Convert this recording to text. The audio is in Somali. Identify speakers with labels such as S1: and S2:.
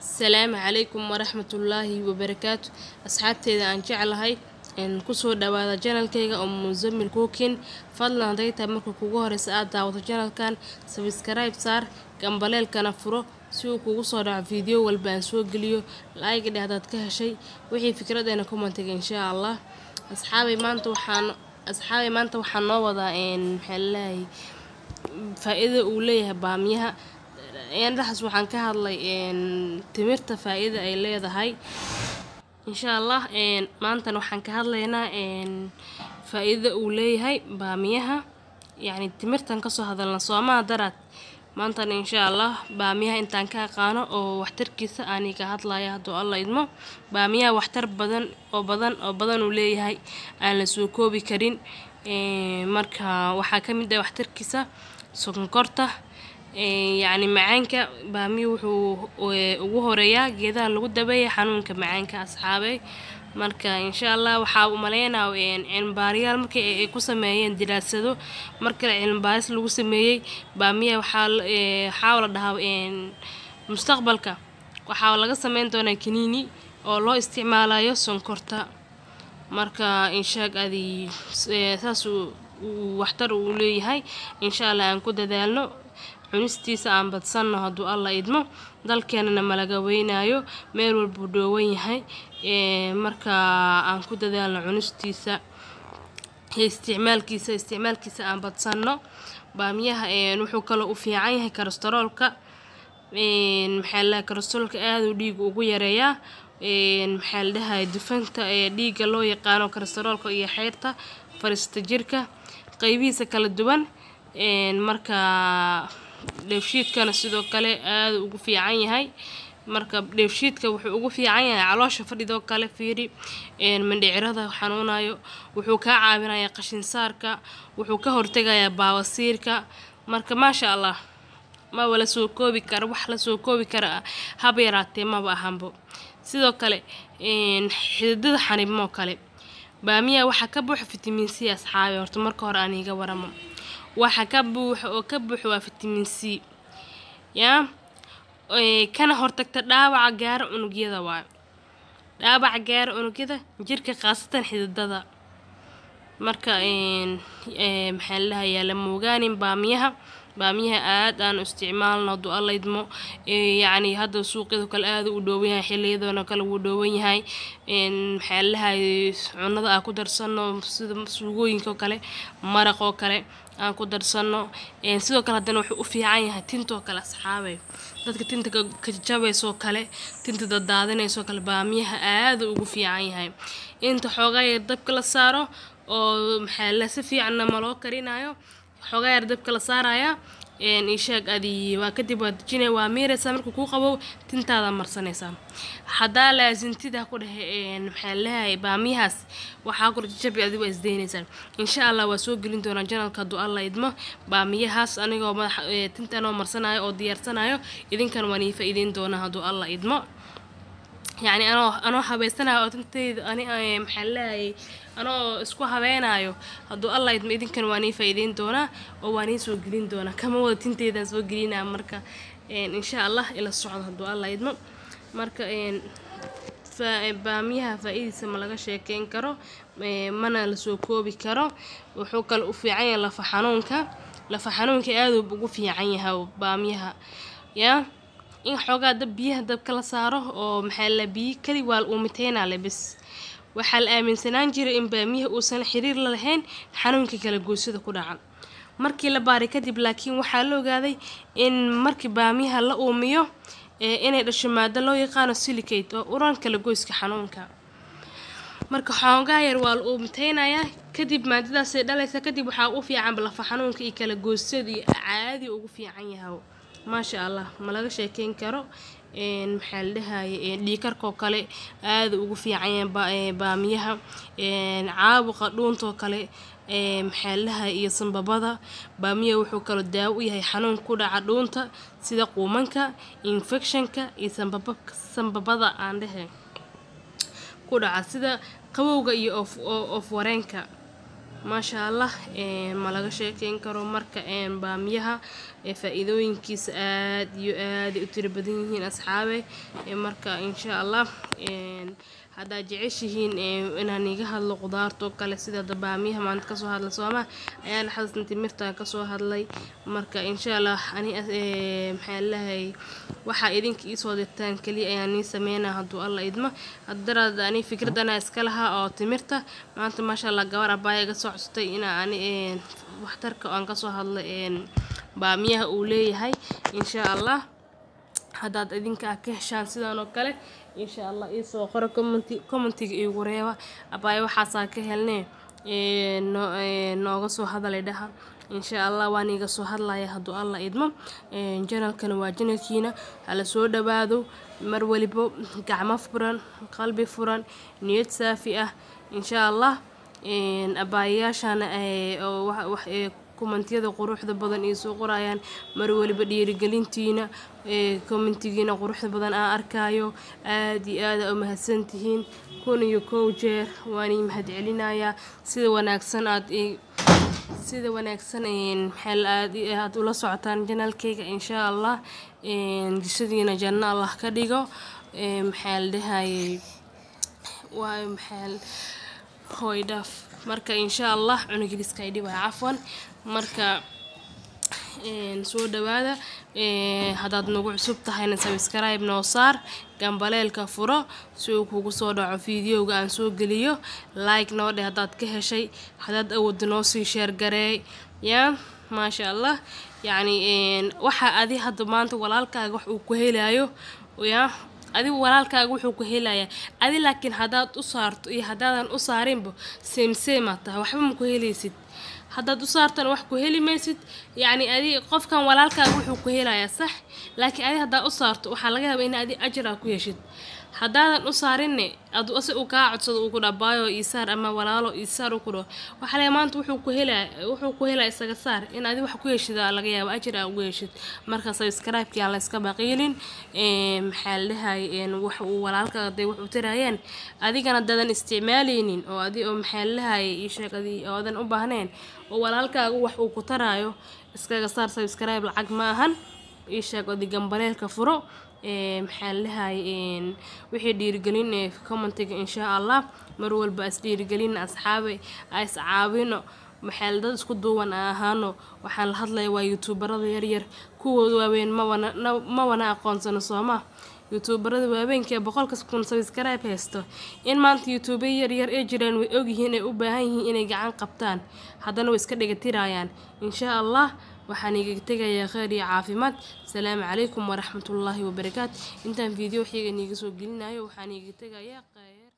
S1: Asalaamu calaykum waraxmatullaahi wabarakaatu. Asxaabteeda aan jeclahay, kusoo dhawaada channelkayga oo Muzammil Cooking. Fadlan hadday tahay marka kugu horeysa aad daawato channelkan, subscribe saar, gambaleelkana furo si uu kugu soo dhaco video walba aan soo geliyo. Like dheh hadaad ka heshay, wixii fikradeena commentiga insha Allah. Asxaabay, maanta waxaan noo wadaa maxaa laleeyahay, faa-iidada uu leeyahay baamiyaha. Dhaxas waxaan ka hadlay timirta faa-iida ay leedahay. Insha Allah maantana waxaan ka hadlaynaa faa-iidada uu leeyahay baamiyaha. Yacni timirtan kasoo hadalna soomaha daraad, maantana insha Allah baamiyaha intaan ka aqaano oo waxtarkiisa aani ka hadlaya hadduu Alla idmo. Baamiyaha waxtar badan oo badan oo badan uu leeyahay aan la soo koobi karin. Marka waxaa ka mid ah waxtarkiisa sonkorta, yacni macaanka. Baamiyuhu wuxuu ugu horeeyaa geedaha lagu daweeya xanuunka macaanka, asxaabey. Marka insha Allah waxaa u maleynaa cilmibaarayaal markii ay ku sameeyeen diraasado, marka cilmi baaris lagu sameeyey baamiyaha, waxaa la dhahaa mustaqbalka waxaa laga sameyn doonaa kaniini oo loo isticmaalayo sonkorta. Marka inshaag adi saas uu waxtar uu leeyahay. Insha Allah aan ku dadaalno cunistiisa, aan badsanno hadduu Alla idmo. Dalkeenana malaga weynaayo, meel walbuu dhoowan yahay. Marka aan ku dadaalno cunistiisa iyo isticmaalkiisa aan badsanno. Baamiyaha wuxuu kaloo u fiican yahay kolestaroolka. Maxaa la kolestaroolka aad uu dhiiga ugu yareeyaa. Maxaa la dhahay, dufanka ee dhiiga loo yaqaano kolestaroolka iyo xeyrta fariista jirka qaybihiisa kala duwan. Marka dheefshiidkana sidoo kale aad ugu fiican yahay. Marka dheefshiidka wuxuu ugu fiican yahay caloosha fadhidoo kale, fiiri, mindhicirada xanuunayo, wuxuu kaa caawinayaa qashin saarka, wuxuu ka hortegayaa baawasiirka. Marka maasha Allah, maba la soo koobi karo, wax la soo koobi kara haba yaraatee maba ahanbo. Sidoo kale xididada xanibmoo kale, baamiyaha waxaa ka buuxa vitamin C. Asxaabi, horta marka hore aan iiga waramo waxa ka buuxa oo ka buuxa waa vitamin C yaa kana hortagta dhaawaca gaara unugyada, waayo dhaawaca gaara unugyada jirka, khaasatan xididada. Marka maxaa la dhahayaa, la moogaanin baamiyaha. Baamiyaha aad aan u isticmaalno hadduu Alla idmo. Yacni hadda suuqyada kale aad u dhoowan yahay, xiliyadan oo kale wuu dhoowan yahay. Maxaa la dhahayay, cunada aan ku darsano, sida suugooyinka oo kale, maraq oo kale aan ku darsano. Sidoo kale haddana wuxuu u fiican yahay tintoo kale, asxaabey. Dadka tinta ka jabayso kale, tinta dadaadinayso kale, baamiyaha aad ugu fiican yahay. Inta xoogaa yar dabka la saaro oo maxaa la si fiicanna ma loo karinayo, xoogaa yar dabka la saaraya, isheeg adi waa kadib waa dejinaya, waa miiraysaa. Markuu kuu qabow tintaada marsanaysaa. Haddaa laasintida ku dhehe, maxaa leeyahay, baamiyahaas waxaa ku jabi, adi waa isdaynaysaa. Insha Allah waa soo gelin doonaa channelka hadduu Alla idmo baamiyahaas anigoo madaxa tintanoo marsanayo oo diyaarsanayo. Idinkan waan ii faa'iideyn doonaa hadduu Alla idmo. Yacni anoo habeysanayo oo tintayda ani, maxaa leeyahay, anoo isku habeenaayo hadduu Alla idmo, idinkan waan ii faa'iideyn doonaa oo waan ii soo gelin doonaa. Kama wada tinteydaan soo gelinaa. Marka insha Allah ila socdo hadduu Alla idmo. Marka baamiyaha faa'iidadiisa ma laga sheekeyn karo, mana lasoo koobi karo. Wuxuu kale u fiican yahay lafa xanuunka. Lafa xanuunka aad uu ugu fiican yahay baamiyaha. Yaa in xoogaa dab biyaha dabka la saaro oo maxaa la biyo kali waa uu miteynaa le bes. Waxaa la aaminsanaan jiray in baamiyaha uusan xiriir la lahayn xanuunka kala goysida ku dhaca. Markii la baaray kadib laakiin waxaa la ogaaday in markii baamiyaha la uumiyo inay dhasho maado loo yaqaano silicate oo uran kala goyska xanuunka. Marka xoogaa yar waa la uumiteynayaa, kadib maadadaasay dhalaysa. Kadib waxaa u fiican lafa xanuunka iyo kala goysyada iyo caadi ugu fiican yahay. Maasha Allah, ma laga sheekeyn karo. Maxaa la dhahaye, dhiigkarkoo kale aad ugu fiican yahay baamiyaha. Caabuqa dhuuntoo kale, maxaa la dhahaye, iyo sanbabada. Baamiyaha wuxuu kaloo daawo u yahay xanuun ku dhaca dhuunta sida quumanka, infectionka iyo sanbabada aan dhehe ku dhaca, sida qabowga iyo oof wareenka. Maasha Allah, ma laga sheekeyn karo. Marka baamiyaha Faa'iidooyinkiisa aad iyo aad u tiro badan yihiin asxaabe. Marka insha Allah haddaad jeceshihiin inaan iga hadlo qudaarta oo kale, sida baamiyaha maanta kasoo hadlay sooma, ayaan xasan timirta kasoo hadlay. Marka insha Allah ani maxaa lahay, waxaa idinka iisoo dirtaan kaliya ayaan nii sameynaa hadduu Alla idmo. Haddaraad ani fikradana iska lahaa oo timirta maanta, maasha Allah, gabar abaaya iga soo codsatay inaa ani waxtarka aan kasoo hadlay baamiyaha uu leeyahay. Insha Allah haddaad idinka ka heshaan sidaan oo kale, insha Allah iisoo qora commentiga iigu reeba, abaayo waxaasaa ka helnee nooga soo hadalay dhaha. Insha Allah waan iga soo hadlaya hadduu Alla idmo. Channelkana waa channelkiina, hala soo dhawaado mar walibo, gacmo furan, qalbi furan, niyad saafi ah insha Allah. Abaayayaashana oo wax commentiyada quruxda badan ii soo qorayaan mar waliba, dhiirigelintiina, commentigiina quruxda badan aan arkaayo, aad iyo aad aa u mahadsantihiin. 1001 jeer waan ii mahad celinayaa sida wanaagsan aad sida wanaagsan maxaa aad ula socotaan channelkayga. Insha Allah jisadiina janno Allah ka dhigo. Maxaa la dhahayay, waayo maxaa hooy dhaaf. Marka insha Allah cunugiliska ay dhibaya, cafwan. Marka soo dhawaada. Haddaad nagu cusub tahayna subscribe noo saar, gambaleelka furo si uu kugu soo dhaco fiidiyowga aan soo geliyo. Like noo dheh haddaad ka heshay, haddaad awooddo noo sii share gareey yaa. Maasha Allah, yacni waxa adi hadda maanta walaalkaaga wax uu ku helayo yaa, adigu walaalkaaga wuxuu ku helayaa adi, laakiin haddaad u saarto iyo haddaadan u saarinba same same aad tahay, waxba ma ku helaysid. Haddaad u saartana wax ku heli maysid. Yacni adi qofkan walaalkaaga wuxuu ku helayaa sax, laakiin adi haddaad u saarto waxaa laga yaabaa in adi ajar aa ku heshid. Haddaadan u saarinne, adu ase uu kaa codsado, uu ku dhaho baayo ii saar ama walaalo ii saar uu ku dhaho, waxaa laga maanta wuxuu ku helaya isaga saar, in adi wax ku heshid aa laga yaaba, ajar aa ugu heshid. Marka subscribe-ki aan la iska baqiilin. Maxaa la dhahay, wax uu walaalkaaga haday wax u tarayaan, adigana haddaadan isticmaaleynin oo adi oo maxaa la dhahay ii sheeg adi oo aadan u baahnayn oo walaalkaaga wax uu ku taraayo, iskaga saar subscribe, lacag ma ahan. Ii sheeg adi gambaleelka furo. Maxaa la dhahay, wixii dhiirigelin ee commentiga insha Allah mar walba is dhiirigelin asxaabe, is caawino, maxaa dad isku duuban aan ahaano. Waxaan la hadlaya waa youtuberada yaryar, kuwooda waaweyn ma wana aqoonsano sooma. Youtuberada waaweynka ee 100,000 subscribe haysto, in maanta youtuber yaryar ay jiraan way ogyihiin, ay u baahan yihiin inay gacan qabtaan, haddana way iska dhigatirayaan. Insha Allah waxaan igaga tegayaa kheyr iyo caafimaad. Asalaamu calaykum waraxmatullaahi wabarakaatu. Intaan video xiga niiga soo gelinayo waxaan igaga tegayaa kheyr.